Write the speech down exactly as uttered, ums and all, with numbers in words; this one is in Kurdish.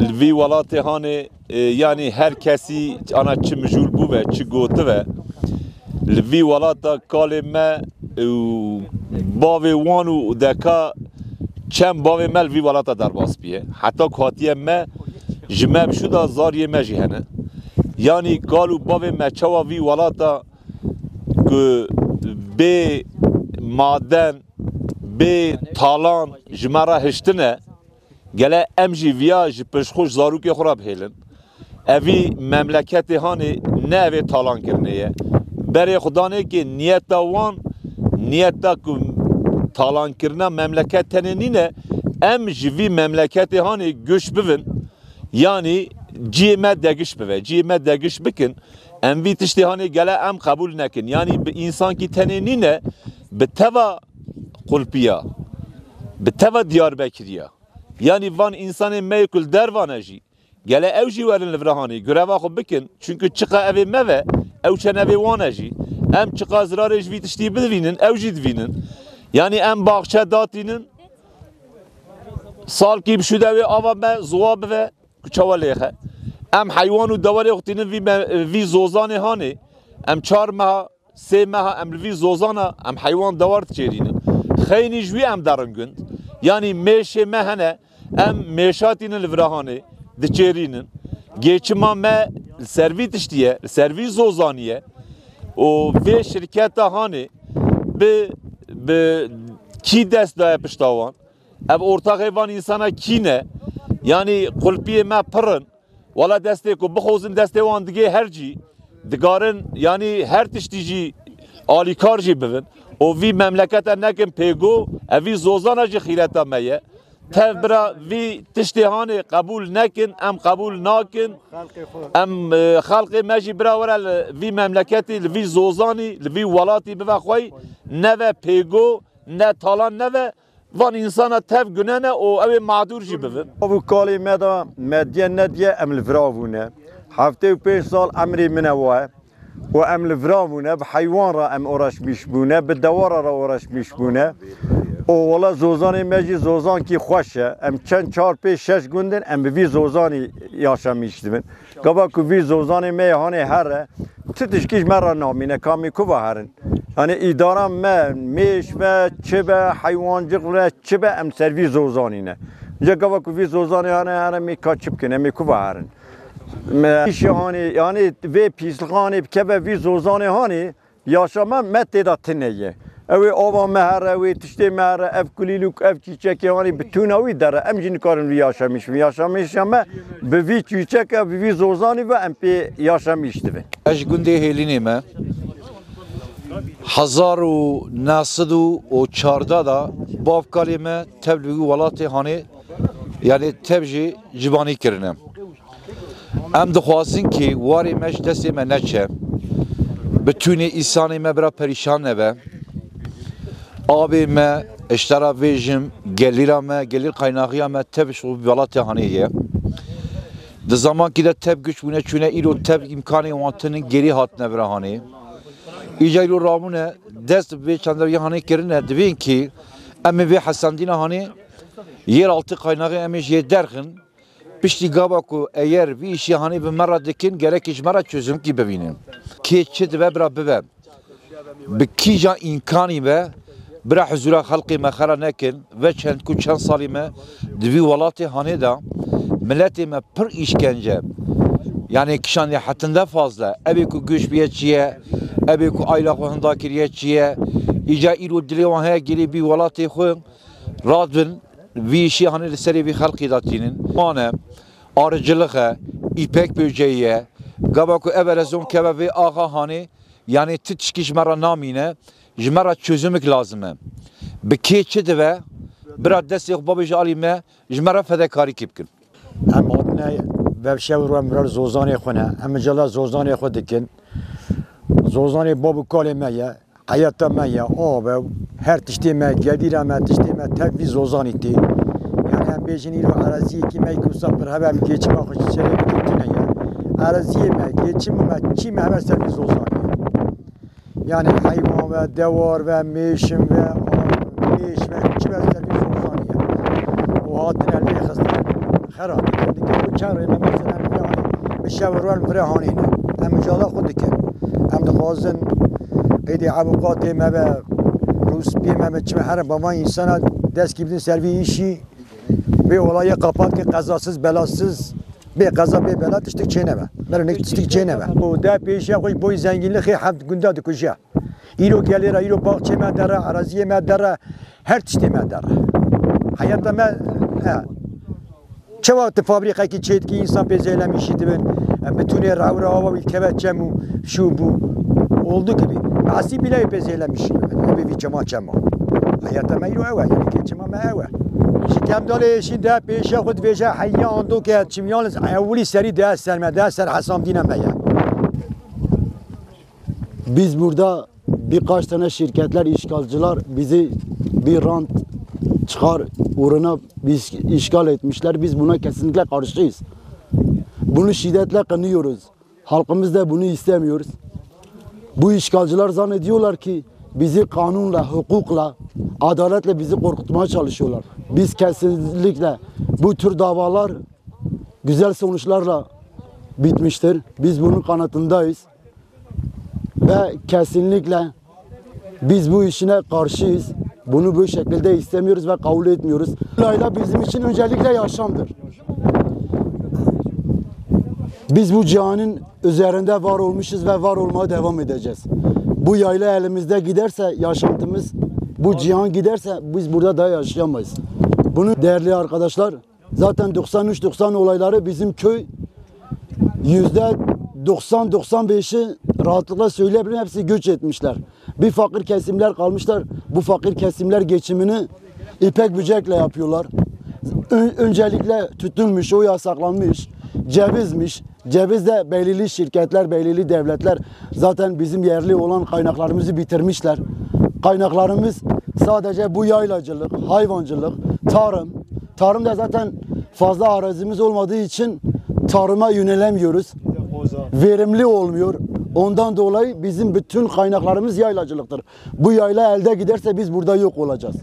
Li vî welatê hanê, e, yanî her kesî ana çi mijûl bû ve, çi gotibe, li vî welata kalê me û bavê wan û deka çend bavê me li vî welata derbas bûye. Heta ku hatiye me, ji me bi şû da zariyê me jî hene. Yanî kal û bavê me çawa vî welata ku bê maden, bê talan ji me re hiştine, gele em jî viya ji pişt xwe ji zarokê xwe re bihêlin? Evî memleketê hanê ne evê talan kirinê ye. Berê Xudanê ki niyeta wan, niyeta ku talankirina memleket tenê nîne, em ji vî memleketê hanê guş bivin, yanî ciyê me degiş bive, ciyê me degiş bikin. Em vî tiştê hanê gele em qebûl nekin. Yanî bi însankî tenê nîne, bi teva Qulpiya, bi teva Diyarbekiriya. Yanî van însanên me yê ku li derva ne jî, gele ew jî werin li vira hanê, greva xwe bikin. Çunku çiqa evê me ve, ew çend evê wan e jî. Em çiqa zirarê ji vî tiştî bivînin, ew jî divînin. Yanî em baxçe datînin, salkî bi şû de wê ava me ziwa bive, ku çawa lêxe. Em heywan û dewarê xwe tînin vî me-, vî zozanê hanê. Em çar meha, sê meha em li vî zozana em heywan dewar diçêrînin. Xeynî ji wî em derin gund. Yanî mêşê me hene, em mêşa tînin li vira hanê, diçêrînin. Geçima me li ser vî tiştî ye, li ser vî zozanî ye. Û vê şirketa hanê bi, bi kî dest daye pişta wan? Ev ortaxê van însana kî ne? Yanî qulpiyê me pir in. Wala destê ku bixwazin destê wan digê her cî. Digarin, yanî her tiştî jî alîkar jî bibin. Û vî memlekete nekin pêgo, ev vî zozana jî xîreta me ye. Tev bira vî tiştê hanê qebûl nekin, em qebûl nakin. Em, e, xelqê me jî bira were li vî memleketî, li vî zozanî, li vî welatî bive xwey, neve pêgo, ne talan neve. Van însana tev gune ne û ew ê mağdûr jî bibin. Ev û kalê me de me diye nediye em li vira bûne. Heftê û pênc sal emrê min e wa ye. Û em li vira bûne, bi heywan re em uğraşmış bûne, bi dewara re uğraşmış bûne. Û wala zozanê me jî zozankî xweş e. Em çend çar pênc şeş gund in, em bi vî zozanî yaşamış dibin. Gava ku vî zozanê me yê hanê here, ti tişkî ji me re namîne, ka em ê ku ve herin. Yanî îdara me, mêş be, çi be, heywancik be, çi be, em ser vî zozanî ne. Îca gava ku vî zozanê hanê here, em ê ka çi bikin, em ê ku ve herin. Me îşê hanê, yanî vê pîslixa hanê bikeve vî zozanê hanê, yaşama me tê de tune ye. Ew ê ava me here, ew ê tiştê me here, ev kulîlûk, ev çîçekê hanê bi tûna wî dere. Em jî nikarin vî yaşamîş bin. Yaşamîşa me bi vî çîçeke, bi vî zozanî ve em pê yaşamîş dibin. Ez ji gundê Hêlînê me. Hezar û neh sed û çardeh de bav kalê me tev li wî welatê hanê, yanî tev jî civanî kirine. Em dixwazin ki warê me ji destê me neçe. Bi tûnê îsanê me bira perîşan nebe. Abê me, eştera vêjim, gelîra me, gelîr qaynaxiya me tev ji welatê hanê ye. Di zamankî de tev güç bûne, çûne îro tev îmkanê wan tinin, gêrî hatine vira hanê. Îca îro rabûne, dest bi vê çandariya hanê kirine, divên ki em ê vê hesandîna hanê, yer altı qaynaxê em ê jê derxin. Piştî gava ku eger vî îşî hanê bi me re dikin, gerekî ji me re çözümkî bibînin. Kê çi dibe bira bibe. Bi kîja îmkanî be bira huzura xelqê me xera nekin. Ve çend ku çend salî me di vî welatê hanê de miletê me pir îşkence. Yanî kişandiye hetinde fazla. Evê ku göç biye çi ye, evê ku ayla xwe hinda kiriye çi ye. Îca îro dilê wan heye gelê vî welatê xwe radibin. Vî îşî hanê li serê vî xelqî de tînin. Wan e, arıcılık e, îpek böceği ye. Gava ku ev erezon keve vê axa hanê, yanî ti tişkî ji me re namîne, ji me re çözümük lazim e. Bi kê çi dibe, bira destê xwe babê ji alî me, ji me re fedekarîkî bikin. Em hatine vevşev û em vir zozanê xwe ne. Em cela zozanê xwe dikin. Zozanê bab û kalê me ye. Heyata me ye, av e, her tiştê me, gelîra me, tiştê me tev vî zozanî tê. Yanî em bêjin îro eraziyekî me ku wisa pir hebe em geçima xwe ji çêrê bikin tune ye. Eraziyê me, geçima me, çî me hebe ser vî zozanî ye. Yani heywan ve, dewar ve, mêşin ve, mêş ve, çi ve servîs olsan ye. O hatine lê xistine xera dikin, dikin. Bu çend rê me mesela vire hanê, bi şev û rol vire hanê ne. Em mücadele xwe dikin. Em dixwazin êdî avukatê me ve, rûspiyê me ve, çi ve, her bava insana dest kî bidin ser vî îşî. Vê olayê qapat ki qezasız, belasız, bê qeza, bê bela tiştik çênebe. Merinik tiştik çênebe. O de pêşiya xwe ji boy zengînlixê heft gunda dikuje. Îro gelê re, îro baxçê me dere, eraziyê me dere, her tiştê me dere. Heyata me, he. Çi wextî fabrîqekî çêdikî, însan pê zêlemîşî dibin, e, bitûnê rew re ava wî keve çem û şû bû. Oldu gibi. Asî bîle pê zêlemîşî dibin. Ew ê vî çema çema. Heyata me îro ew e, yani kê çima me ew e. Ji Kemdalê şî de pêşiya xwe dibêje, heya ando ke çim yalnız ewilî serî de ser me, de ser hesam dîne me ye. Biz burada birkaç tane şirketler, işgalciler bizi bir rant çıkar uğruna biz işgal etmişler. Biz buna kesinlikle karşıyız. Bunu şiddetle kınıyoruz. Halkımız da bunu istemiyoruz. Bu işgalciler zannediyorlar ki bizi kanunla, hukukla, adaletle bizi korkutmaya çalışıyorlar. Biz kesinlikle bu tür davalar güzel sonuçlarla bitmiştir. Biz bunun kanatındayız. Ve kesinlikle biz bu işine karşıyız. Bunu bu şekilde istemiyoruz ve kabul etmiyoruz. Yayla bizim için öncelikle yaşamdır. Biz bu cihanın üzerinde var olmuşuz ve var olmaya devam edeceğiz. Bu yayla elimizde giderse yaşantımız, bu cihan giderse biz burada daha yaşayamayız. Bunu değerli arkadaşlar, zaten doksan üç doksan olayları bizim köy yüzde doksan doksan beşi rahatlıkla söyleyebilirim, hepsi göç etmişler. Bir fakir kesimler kalmışlar. Bu fakir kesimler geçimini ipek böcekle yapıyorlar. Ö- öncelikle tütünmüş, o yasaklanmış. Cevizmiş. Ceviz de belirli şirketler, belirli devletler zaten bizim yerli olan kaynaklarımızı bitirmişler. Kaynaklarımız sadece bu yaylacılık, hayvancılık, tarım. Tarım da zaten fazla arazimiz olmadığı için tarıma yönelemiyoruz. Verimli olmuyor. Ondan dolayı bizim bütün kaynaklarımız yaylacılıktır. Bu yayla elde giderse biz burada yok olacağız.